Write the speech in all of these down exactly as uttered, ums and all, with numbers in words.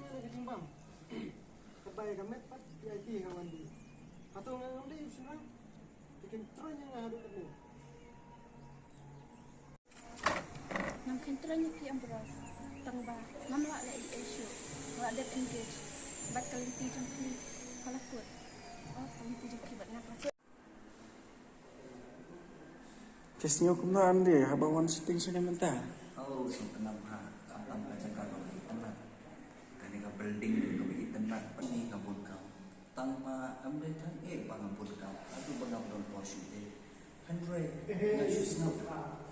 nga na ka jingbam. Ka bai ka met pat ki aiti ha wan di. Hato nga ngam dei u shynrang? Te kin troiñ ïa nga haduh katne. Ngam khein troiñ ïa phi Ambrose. Tang ba ngam lah leh ei ei shuh. Nga la dep engage. Bad ka lynti jong phi ka la kut. Oh, ka lynti jong phi bad nga ka la kut. Phi sngew kumno Andy haba wan shooting sha ka mynta? Oh, sngewtynnat ha, khamtam ka jaka kaba itynnat. Kane ka building kaba itynnat, pynban nga bun kam. Tang ma em dei tang eh ba nga bun kam, haduh ba ngam don por shuh te. Hynrei nga shu sngap,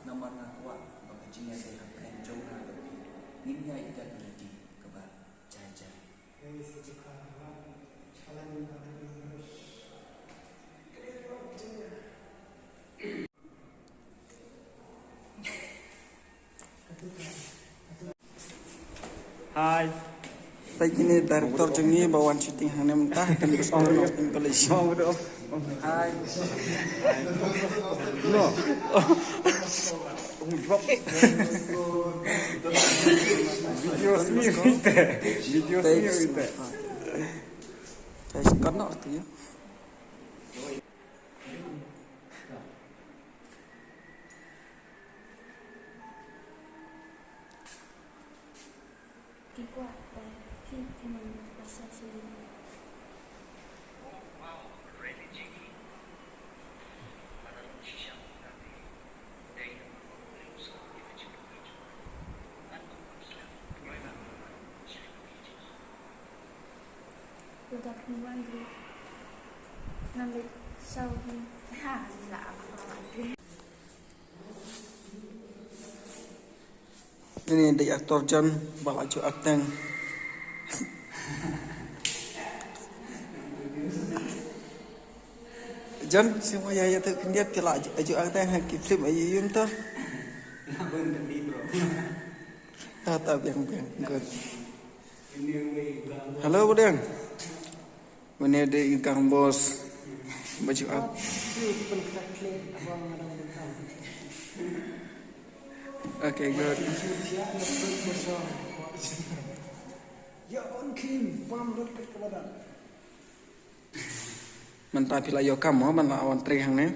namar nga kwah ba ka jingïadei hapdeng jong nga bad phi ngin ïaid ïa ka lynti kaba jai jai. Hi. Peit kine director jong ngi ba wan shooting hangne mynta ha Campus Acting College. Hi. No. Video sendiri. Video sendiri. Guys, kena tu ya. Ki kwah ba phi pynmong ba sa sha ïing. Lada phi wan ri ngan leit shaw hi. Ha, la, la, la, la. Ini dei actor John ba la ju acting. John, sngewbha ïa ïathuh khyndiat phi la ju acting ha ki film aïu aïu mynta? Ah, ta biang biang. Good. Hello, Budeng. Wene de ikang boss. Baju up. Okay, good. Ya on kim, pam dot kat kepada. Mynta phi la ïoh kam mo, ban la wan trei hangne.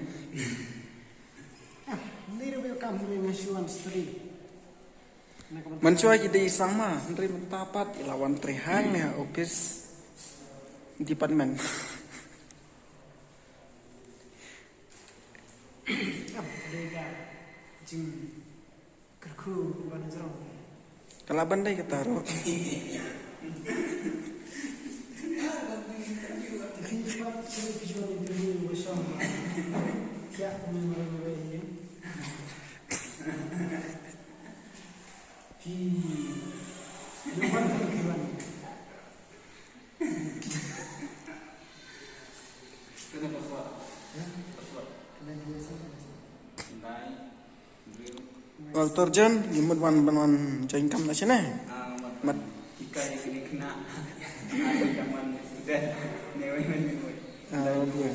Ah, ni ruh ïoh kam, ni nga shu wan stri. Mynshuwa ki dei i sang ma, hynrei mynta pat i la wan trei hangne ha office department. Ah, dei ka jing Kyrkhu ban jrong. Ka lah ban dei kata ruh. Ri pat sri phi jual interview ba shong. Kya kami orang orang ini? Phi jual interview. Kena pasal. Ya? Pasal. Kena dua sama. Nai. Doctor John, ngi mut wan ban wan join kam na shane. Ah, mat. Mat. Ika ïa kine kena. Ah, ïa kaman student. Ne wei men ne wei. Ah, dua.